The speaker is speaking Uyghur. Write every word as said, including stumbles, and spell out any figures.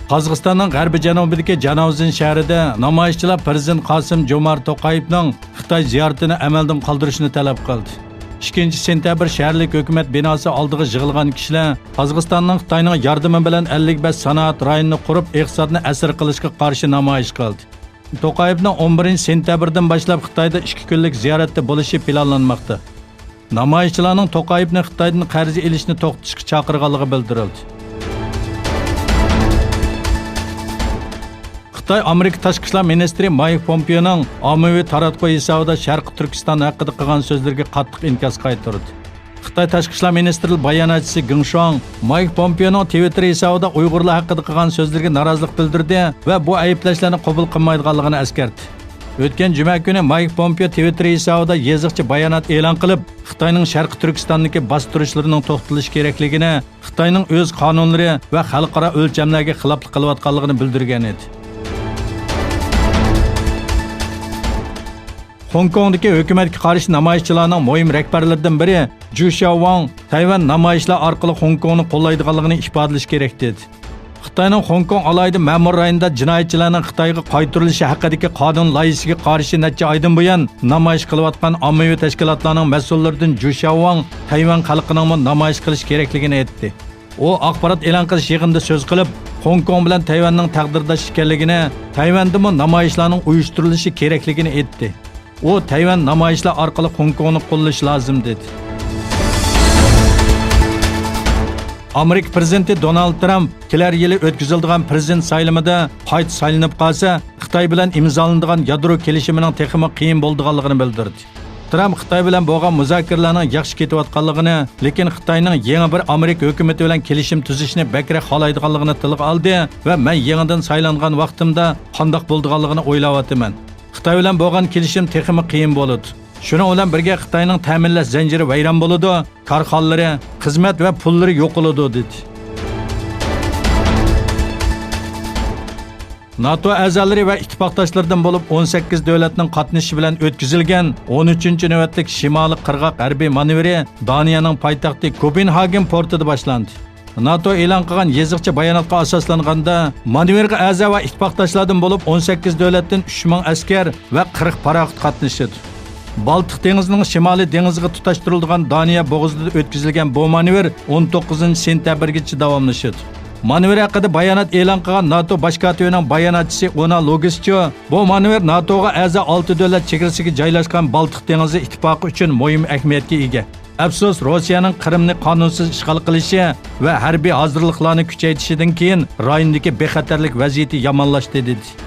قازاقىستاننىڭ غەربىي جەنۇبىدىكى جاناۋزېن شەھىرىدە نامايىشچىلار پىرېزىدېنت قاسىم جومارت توقايېۋنىڭ خىتاي زىيارىتىنى ئەمەلدىن قالدۇرۇشىنى تەلەپ قىلدى. ئىككىنچى سېنتەبىر شەھەرلىك ھۆكۈمەت بىناسى ئالدىغا يىغىلغان كىشىلەر قازاقىستاننىڭ خىتاينىڭ ياردىمى بىلەن ئەللىك بەش سانائەت رايونىنى قۇرۇپ، ئىقتىسادنى ئەسىر قىلىشقا قارشى نامايىش قىلدى. توقايېۋنىڭ ئون بىرىنچى سېنتەبىردىن باشلاپ خىتايدا ئىككى كۈنلۈك زىيارەتتە بولۇشى پىلانلانماقتا. نامايىشچىلارنىڭ توقايېۋنى خىتايدىن قەرز ئېلىشنى توختىتىشقا چاقىرغانلىقى بىلدۈرۈلدى. خىتاي ئامېرىكا تاشقى ئىشلار مىنىستىرى مايك پومپېئونىڭ ئاممىۋى تاراتقۇ ھېسابىدا شەرقىي تۈركىستان ھەققىدە قىلغان سۆزلىرىگە قاتتىق ئىنكاس قايتۇردى. خىتاي تاشقى ئىشلار مىنىستىرلىقى باياناتچىسى گېڭ شۇاڭ مايك پومپېئونىڭ تىۋىتتېر ھېسابىدا ئۇيغۇرلار ھەققىدە قىلغان سۆزلىرىگە نارازىلىق بىلدۈردى ۋە بۇ ئەيىبلەشلەرنى قوبۇل قىلمايدىغانلىقىنى ئەسكەرتتى. ئۆتكەن جۈمە كۈنى مايك پومپېئو تىۋىتتېر ھېسابىدا يېزىقچە بايانات ئېلان قىلىپ، خىتاينىڭ شەرقىي تۈركىستاندىكى باستۇرۇشلىرىنىڭ توختىتىلىشى كېرەكلىكىنى، خىتاينىڭ ئۆز قانۇنلىرى ۋە خەلقئارا ئۆلچەملەرگە خىلاپلىق قىلىۋاتقانلىقىنى بىلدۈرگەن ئىدى. خوڭكوڭدىكى ھۆكۈمەتكە قارشى نامايىشچىلارنىڭ مۇھىم رەھبەرلىرىدىن بىرى جۇ شياۋاڭ تەيۋەن نامايىشلار ئارقىلىق خوڭكوڭنى قوللايدىغانلىقىنى ئىپادىلىشى كېرەك، دېدى. خىتاينىڭ خوڭكوڭ ئالاھىدە مەمۇرىي رايونىدا جىنايەتچىلەرنىڭ خىتايغا قايتۇرۇلۇشى ھەققىدىكى قانۇن لايىھىسىگە قارشى نەچچە ئايدىن بۇيان نامايىش قىلىۋاتقان ئاممىۋى تەشكىلاتلارنىڭ مەسئۇللىرىدىن جۇ شياۋاڭ تەيۋەن خەلقىنىڭمۇ نامايىش قىلىشى كېرەكلىكىنى ئېيتتى. ئۇ ئاخبارات ئېلان قىلىش يىغىنىدا سۆز قىلىپ، خوڭكوڭ بىلەن تەيۋەننىڭ تەقدىرداش ئىكەنلىكىنى، تەيۋەندىمۇ نامايىشلارنىڭ ئۇيۇشتۇرۇلۇشى كېرەكلىكىنى ئېيتتى. ئۇ تەيۋەن نامايىشلار ئارقىلىق خوڭكوڭنى قوللىشى لازىم، دېدى. ئامېرىكا پىرېزىدېنتى دونالد ترامپ كېلەر يىلى ئۆتكۈزۈلىدىغان پىرېزىدېنت سايلىمىدا قايتا سايلىنىپ قالسا، خىتاي بىلەن ئىمزالىنىدىغان يادرو كېلىشىمىنىڭ تېخىمۇ قىيىن بولىدىغانلىقىنى بىلدۈردى. ترامپ خىتاي بىلەن بولغان مۇزاكىرىلەرنىڭ ياخشى كېتىۋاتقانلىقىنى، لېكىن خىتاينىڭ يېڭى بىر ئامېرىكا ھۆكۈمىتى بىلەن كېلىشىم تۈزۈشنى بەكرەك خالايدىغانلىقىنى تىلغا ئالدى ۋە مەن يېڭىدىن سايلانغان ۋاقتىمدا قانداق بولىدىغانلىقىنى ئويلاۋاتىمەن. خىتاي بىلەن بولغان كېلىشىم تېخىمۇ قىيىن بولىدۇ. شۇنىڭ بىلەن بىرگە خىتاينىڭ تەمىنلەش زەنجىرى ۋەيران بولىدۇ، كارخانىلىرى، خىزمەت ۋە پۇللىرى يوقىلىدۇ، دېدى. ناتو ئەزالىرى ۋە ئىتتىپاقداشلىرىدىن بولۇپ ئون سەككىز دۆلەتنىڭ قاتنىشىشى بىلەن ئۆتكۈزۈلگەن ئون ئۈچىنچى نۆۋەتلىك شىمالىي قىرغاق ھەربىي مانېۋىرى دانىيەنىڭ پايتەختى كوپېنھاگېن پورتىدا باشلاندى. ناتو ئېلان قىلغان يېزىقچە باياناتقا ئاساسلانغاندا، مانېۋىرغا ئەزا ۋە ئىتتىپاقداشلاردىن بولۇپ ئون سەككىز دۆلەتتىن ئۈچ مىڭ ئەسكەر ۋە قىرىق پاراخوت قاتنىشىدۇ. بالتىق دېڭىزىنىڭ شىمالىي دېڭىزىغا تۇتاشتۇرۇلىدىغان دانىيە بوغۇزىدا ئۆتكۈزۈلگەن بۇ مانېۋىر ئون توققۇزىنچى سېنتەبىرگىچە داۋاملىشىدۇ. مانېۋىر ھەققىدە بايانات ئېلان قىلغان ناتو باش كاتىپىنىڭ باياناتچىسى ئونا لوگىسچو، بۇ مانېۋىر ناتوغا ئەزا ئالتە دۆلەت چېگرىسىگە جايلاشقان بالتىق دېڭىزى ئىتتىپاقى ئۈچۈن مۇھىم ئەھمىيەتكە ئىگە. ئەپسۇس، روسىيەنىڭ قىرىمنى قانۇنسىز ئىشغال قىلىشى ۋە ھەربىي ھازىرلىقلارنى كۈچەيتىشىدىن كېيىن رايوندىكى بىخەتەرلىك ۋەزىيىتى يامانلاشتى، دېدى.